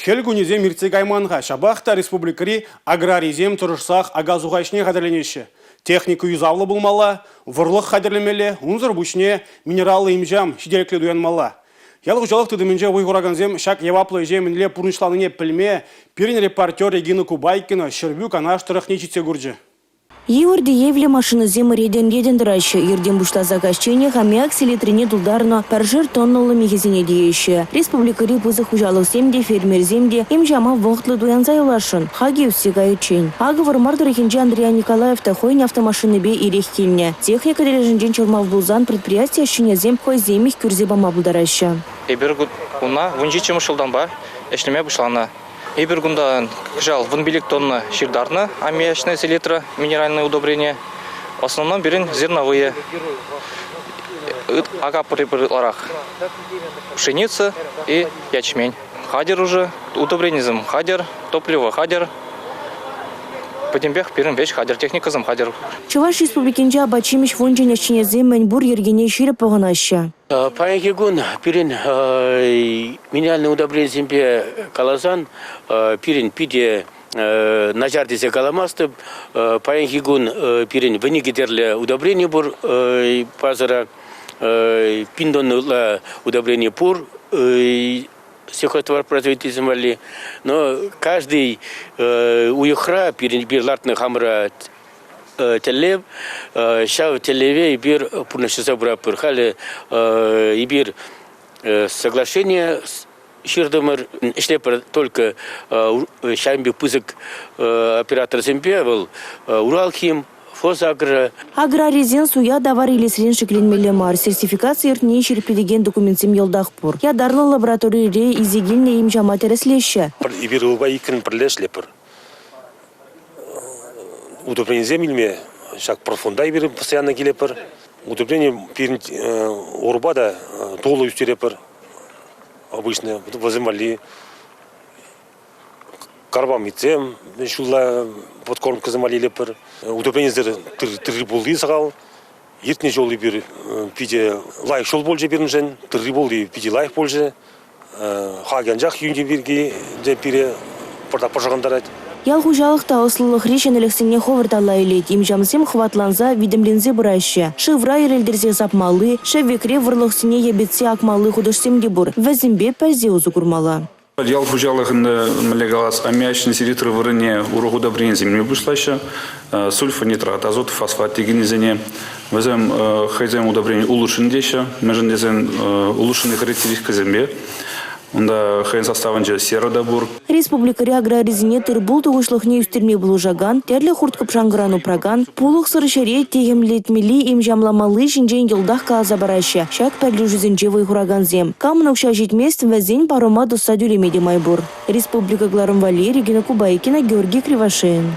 Хӗл кунӗсем иртсе кайман-ха, ҫапах та республикӑри аграрисем тӑрӑшсах ака-суха ӗҫне хатӗрленеҫҫӗ. Техника юсавлӑ пулмалла, вӑрлӑх хатӗрлемелле, унсӑр пуҫне минераллӑ им-ҫам ҫителӗклӗ туянмалла. Ял хуҫалӑх тытӑмӗнче вӑй хуракансем ҫак яваплӑ ӗҫе мӗнле пурнӑҫланине пӗлме пирӗн репортер Регина Кубайкина Ҫӗрпӳ Канаш тӑрӑхне ҫитсе курчӗ. Йывӑр тиевлӗ машинӑсем ретӗн-ретӗн тӑраҫҫӗ. Иртен пуҫласа каҫченех аммиак селитрине тултарнӑ пӗршер тоннӑллӑ михӗсене тиеҫҫӗ. Республикӑри пысӑк хуҫалӑхсем те, фермерсем те им-ҫама вӑхӑтлӑ туянса юласшӑн, хакӗ ӳссе кайиччен. Акӑ Вӑрмар тӑрӑхӗнчи Андриян Николаев та хӑйӗн автомашинипе ирех килнӗ. Техника тӗлӗшӗнчен чӑрмав пулсан предприяти ӗҫченӗсем хӑйсемех кӳрсе пама пултараҫҫӗ. Эпир куна 17-мӗш ҫултанпа ӗҫлеме пуҫланӑ. Эпир кунта кӑҫал 15 тонна ҫыртарнӑ аммиачная селитра, минеральное удобрение. В основном пирӗн зерновые. Ака ытларах. Пшеница и ячмень. Хатӗр уже, удобренисем хатӗр, топливо хатӗр. Пӗтӗмпех пирӗн веҫ хатӗр, техникӑсем хатӗр. Чӑваш Республикинчи апат-ҫимӗҫ фончӗн ӗҫченӗсем мӗн пур йӗркене ҫирӗп пӑхӑнаҫҫӗ. Паянхи кун пирӗн минеральный удобренисемпе каласан пирӗн питӗ начар тесе каламастӑп. Паянхи кун пирӗн вӗнӗ тӗрлӗ удобрени пур базӑра. Пин тонна ытла удобрени пур сельхозтоваропроизводительсем валли. Но каждый уйӑхра пирӗн лартнӑ хамӑра тӗллев. Ҫав тӗллеве эпир пурнӑҫласа пыратпӑр. Халӗ эпир соглашение ҫыртӑмӑр. Ӗҫлетпӗр только ҫавӑн пек пысӑк операторсемпе, вӑл Уралхим, Фосагро. Аграрисен суя тавар илесрен шикленмелле мар. Сертификаци иртнине ҫирӗплетекен документсем йӑлтах пур. Ятарлӑ лабораторире илсе килнӗ им-ҫама тӗрӗслеҫҫӗ. Эпир ывӑлпа иккӗн пӗрле ӗҫлетпӗр. Удобренисем илме ҫак профонда эпир постоянно килетпӗр. Удобрени пирӗн урпа та тулӑ ӳстеретпӗр обычно. Вӗсем валли карбамидсем ҫулла подкормкӑсем валли илетпӗр. Удобренисӗр тырри-пулли сахал. Иртнӗ ҫул эпир питӗ лайӑх ҫул пулчӗ пирӗншӗн. Тырри-пулли питӗ лайӑх пулчӗ. Хакӗ анчах йӳнӗ пирки те пире пӑртак пӑшӑрхантарать. Ял хуҫалӑх та ӑслӑлӑхри ҫӗнӗлӗхсене хӑвӑрт алла илет. Им-ҫамсем хӑватланса, витӗмленсе пыраҫҫӗ. Шывра ирӗлтерсе сапмалли, шӗвекре вӑрлӑхсене йӗпетсе акмалли хутӑшсем те пур. Вӗсемпе пӗлсе усӑ курмалла. Ял хуҫалӑхӗн, мӗнле калас, аммиачный селитра вырӑнне урӑх удобренисем илме пуҫлаҫҫӗ. Сульфонитрат, азот, фосфат текеннисене. Вӗсем хӑйсем удобрени улучшен теҫҫӗ. Мӗншӗн тесен улучшенный характеристикӑсемпе. Унта хӑйӗн составӗнче сера та пур. Республикӑри аграрисене тыр-пул тухӑҫлӑхне ӳстерме пулӑшакан, тӗрлӗ хурт-кӑпшанкӑран упракан, пулӑхсӑр ҫӗре техӗмлетмелли, им-ҫамламалли ҫинчен йӑлтах каласа параҫҫӗ ҫак пӗрлешӳсенче вӑй хуракансем. Камӑн укҫа ҫитмест, вӗсен парӑма тӑсса тӳлеме те май пур. Республика кӑларӑм валли Регина Кубайкина, Георгий Кривошеин.